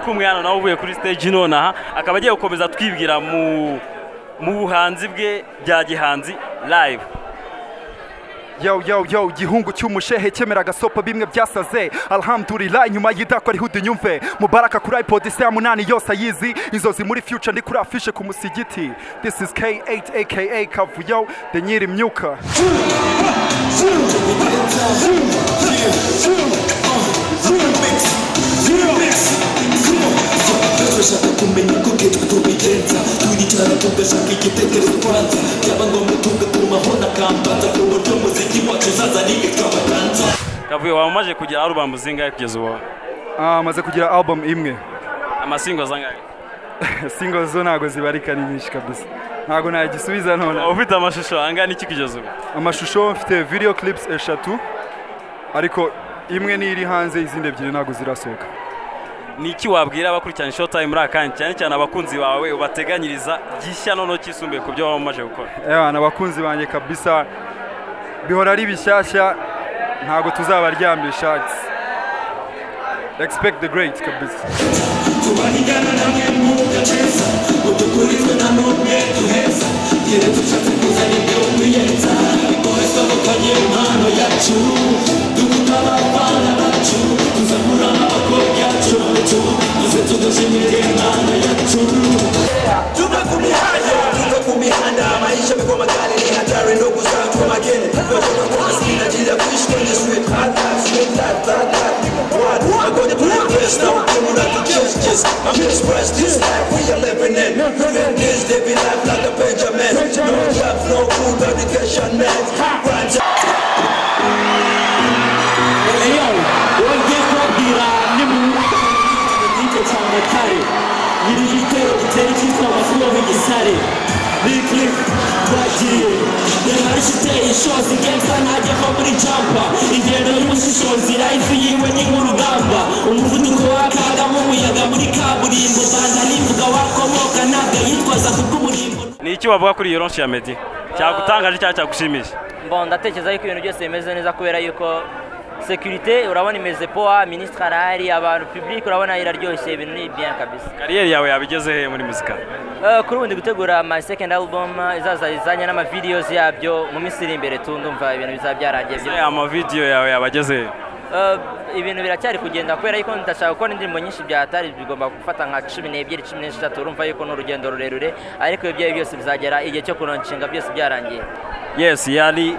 kumwe hano nawe uvuye kuri stage nonaha, akaba agiye gukomeza twibwira mu buhanzi bwe bya gihanzi live. Yo yo yo, gihungu cy'umushehe cyemera gasopo bimwe byasaze. Alhamdulillah, nyuma y'idako ari hudu nyumve Mubaraka kuri iPod se munani yose ayizi inzozi muri future ndi kuri afishe ku musigiti. This is K8 aka Kavuyo the nyiri myuka. Kavuyo, wamaze kugira album zingahe kugeza ubu? Maze kugira album imwe. Amasingo zangahe? Singles zo ntago zibarika, ni nyinshi kabisa. Ntago nagisubiza none. Ufite amashusho angana iki kugeza ubu? Amashusho mfite video clips 3, ariko imwe ni iri hanze, izindi ebyiri ntago zirasohoka. Ni iki wabwira abakurikirana Showtime muri akanya, cyane cyane abakunzi bawe ubateganyiriza gishya noneho kisumbuye ku byo wamaze gukora? Ewa, abakunzi banjye kabisa bihora ari bishyashya, ntago tuzabaryamisha. Expect the great kabisa. Ni iki wavuga kuri iyo launch ya Meddy? Cyagutangaje cyangwa cyagushimisha? Bon, ndatekereza yuko ibintu byose bimeze neza kubera yuko sécurité urabona imeze poa, ministre arahari, abantu public urabona iraryoshye, ibintu ni bien kabisa. Kariyeri yawe yabigeze he muri muzika? Kuri ubu ndi gutegura my second album izaza izanye n'ama videos yabyo mu minsi iri imbere tu, ndumva ibintu bizaba byarangiye. Ese ama video yawe yabageze he? Ibintu biracyari kugenda kubera yuko ndashaka gukora indirimbo nyinshi bya hatari, bigomba gufata nka 12 13, urumva yuko n'urugendo rurerure, ariko ibyo byose bizagera igihe cyo kulaunchinga byose byarangiye. Yes, yari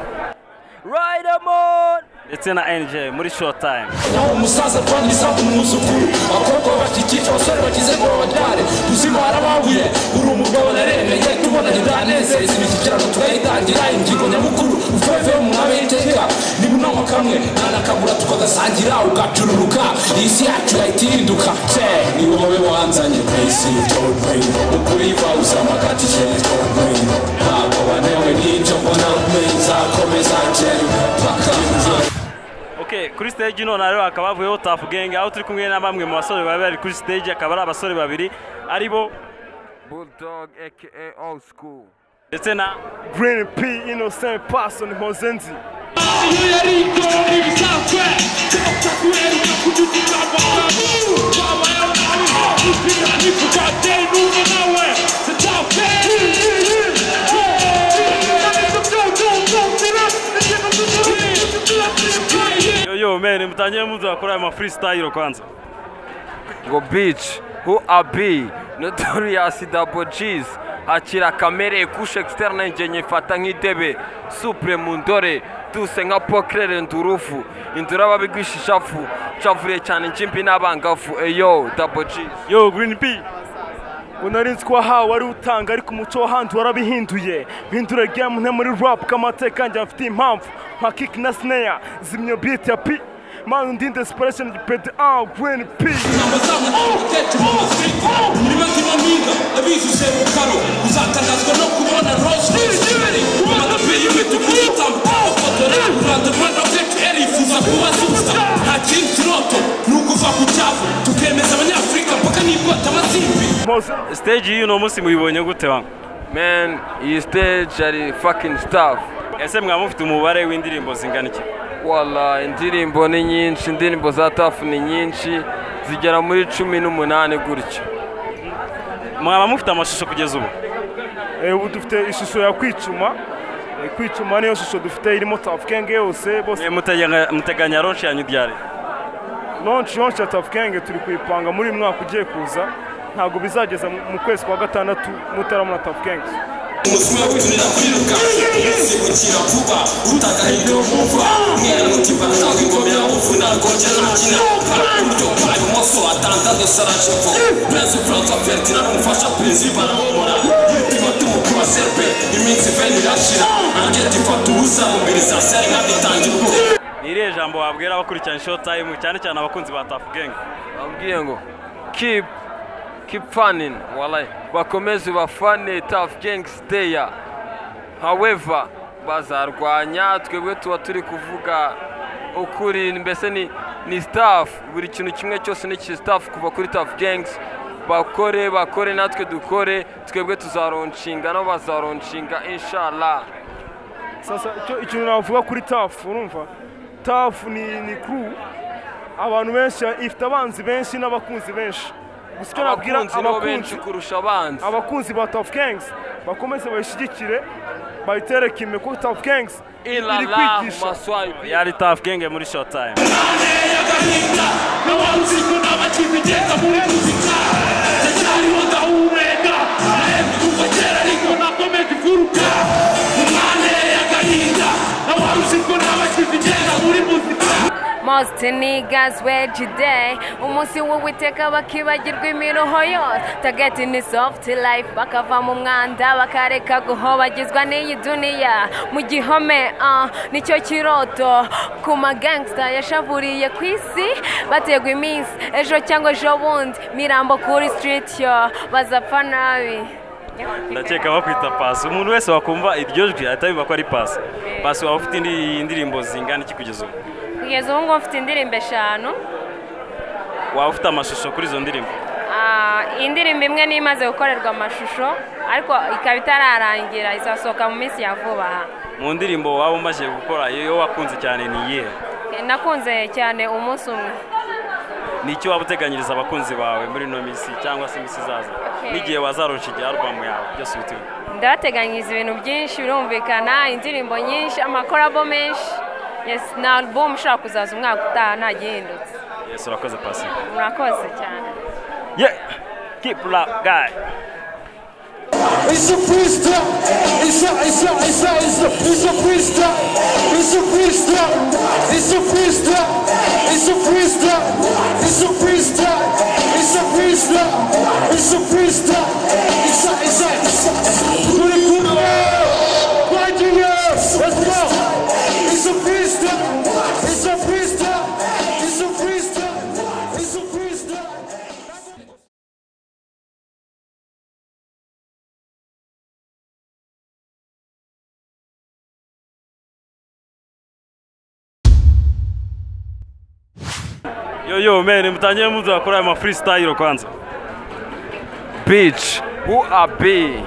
Riderman ndetse na NJ muri Showtime. Umusaza twandisa umwuzukuru, abakobwa bakikije, abasore bakize ngo babatware, tuzima harabahuye, uri umugabo naremeye, tubonanye ndanezeza, imishyikirano turayitangira, ingingo nyamukuru ufeve umwami w'iteka, nibunama kamwe nanakabura tukagasangira, ugacururuka isi yacu yahita ihinduka. Ni wowe wanzanye ku isi, ukuri uzamagati, ntabwo banewe n'ibyo mbona, nzakomeza paka. Okay, kuri stage none rero hakaba havuyeho Tuff Gang, aho turi kumwe na bamwe mu basore bari kuri stage, akaba ari abasore babiri aribo Bulldog aka Old School ndetse na Green P Innocent Person Mpozenzi. Yo yo man, mutangire muzo akora ama freestyle kwanza. Ngo bitch, who I be? Notorious Double G's. Hakira kamere kushe externe nje nyifata nk'idebe. Supre mundore, tuse nka pokrere ndurufu. Indura babigwishishafu. Chavuriye cyane njimbi n'abangafu. Eyo Double G's. Yo Green P. Unarinzi ko wahawe ari utanga, ariko umuco w'ahandi warabihinduye. Mpindura game nte muri rap k'amateka njye mfite impamvu. Nka kick na snare, zimyo beat ya P. Man ndinde inspiration gipede a Green P. Stage y'uno munsi muyibonye gute wangu? Man, iyi stage ari fucking stuff. Ese mwaba mufite umubare w'indirimbo zingana iki? Wala, indirimbo ni nyinshi, indirimbo za Tuff ni nyinshi, Zigera muri 18 gutyo. Mwaba mufite amashusho kugeza ubu? Ubu dufite ishusho ya Kwicuma. Kwicuma niyo shusho dufite irimo Tuff Gang yose bose. Muteganya launch yanyu ryari? Launch ya Tuff Gang turi kuyipanga muri mwaka ugiye kuza, ntabwo bizageza mu kwezi kwa gatandatu mutaramuna Tuff Gang. Umusuma witumira kwiruka sibukira vuba utagahindo muva mwera mutima ntabwo ingomera uvuna rwongera rukina uburyo bwa ibumoso atandatu Sarajevo Prince François Ferdinand umufasha Perezida arabobora yitima tumukuba serpe iminsi veni irashira angeti ifata ubusa mobilisation nka itangira ubwo. Ni irihe jambo wabwira abakurikirana Showtime cyane cyane abakunzi ba Tuff Gang? Bambwiye ngo keep fanning, wallahi bakomeze bafane Tuff Gang there. However bazarwanya twebwe tuba turi kuvuga ukuri, mbese ni staff, buri kintu kimwe cyose ni staff kuva kuri Tuff Gangs. Bakore natwe dukore, twebwe tuzaronshinga no bazaronshinga inshallah. Sasa icyo navuga kuri Tuff, urumva Tuff ni crew abantu benshi ifite abanzi benshi n'abakunzi benshi. Gusa nabwira abakunzi kurusha abanzi, abakunzi ba Tuff Gangs bakomeze bayishigikire bayitereke ime ko Tuff Gangs iri kwigisha. Yari Tuff Gang muri Showtime. Most niggas wage day umunsi w'Uwiteka bakibagirwa imiruho yose target ni soft life bakava mu mwanda bakareka guhobagizwa n'iyi duniya mu gihome nicyo kiroto ku ma gangster yashavuriye ku isi bategwa iminsi ejo cyangwa ejo bundi mirambo kuri street yo bazapfa nabi. Ndakeka bakwita Pasi, umuntu wese wakumva iryo jwi ahita yumva ko ari Pasi. Pasi, waba ufite indirimbo zingana iki kugeza ubu? Kugeza ubu ngubu mfite indirimbo 5. Waba ufite amashusho kuri izo ndirimbo? Indirimbo imwe ni imaze gukorerwa amashusho ariko ikaba itararangira, izasohoka mu minsi ya vuba aha. Mu ndirimbo waba umaze gukora iyo wakunze cyane ni iyihe? Nakunze cyane Umunsi Umwe. Ni icyo waba uteganyiriza abakunzi bawe muri ino minsi cyangwa se iminsi izaza n'igihe wazaronsha igihe album yawe byose bitewe? Ndabateganyiriza ibintu byinshi birumvikana, indirimbo nyinshi, amakorabo menshi. Yes, na album ushobora kuzaza umwaka utaha nta gihindutse. Yes, urakoze Pasi. Murakoze cyane. Yeah, keep up guy. It's a freestyle. It's a freestyle. It's a freestyle. It's a freestyle. It's a freestyle. It's a freestyle. It's a freestyle. It's a freestyle. It's a let's go. It's a freestyle. It's a freestyle. It's a freestyle. It's a freestyle. Yo man, mtanye mtu akora ma freestyle kwanza. Bitch, who are be?